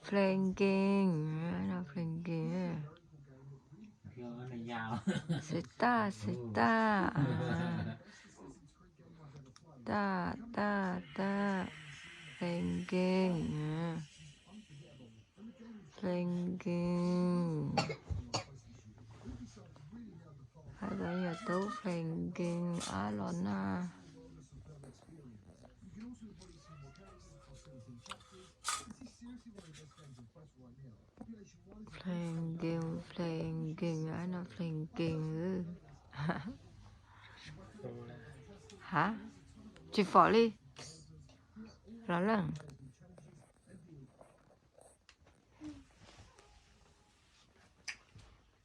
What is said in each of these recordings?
Playing game, no playing game. Xwb tag, xwb tag. Tag, tag, tag. Playing game. Playing game. Hais tias yog tub playing game ab los na. Playing game, playing game, ab no playing game. Ha, tsis pom li. Los leej.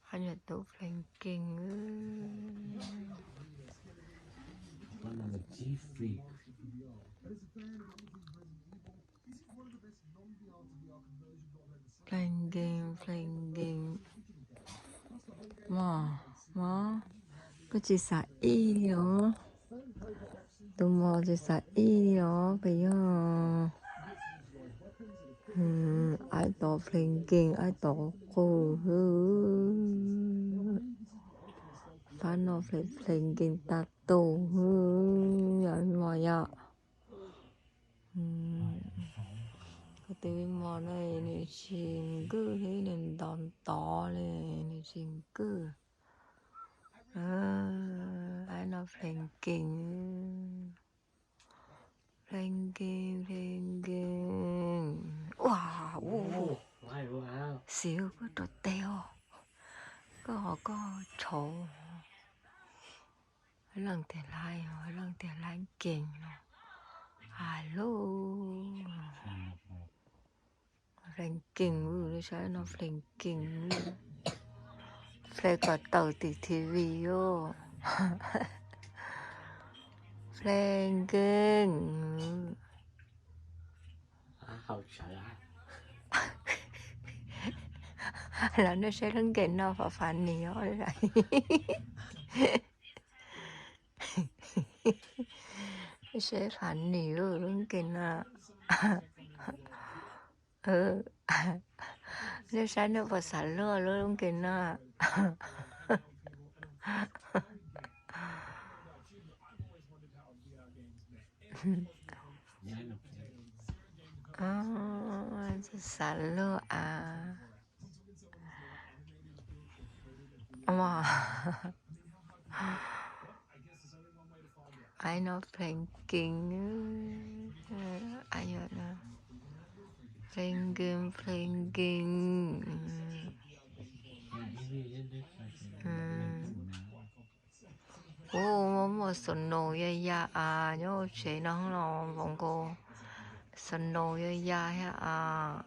Hais tias tub playing game. Playing game, playing game. Mos, mos, koj tsis xav ib li os. Tus mos tsis xav ib li os, pes yog aib tod playing game, aib tod qus hwb. Fab no playing game tag tus hwb, yog mos yom. Kuv tus me mos no nws tsis nkwj li, nws ntov ntov li, nws tsis nkwj. Aib no playing game, playing game, playing game. Ua, xiv koj rau tes os, koj ho koj tshauv. Leej tiag laib, leej tiag laib game no. Alo. Playing game, lub sab no playing game. Play kom tawm tim T V os. Playing game. Los nej saib lub game no fav fav nis os. Saib fav nis lub game no. Nej saib nej puas xav luaj lub game no. Xav luaj a. Aib no playing game, playing game, playing game. Ub, muaj snow ya ya as, nyob tsev no los npaum nkaus snow ya ya thiab as.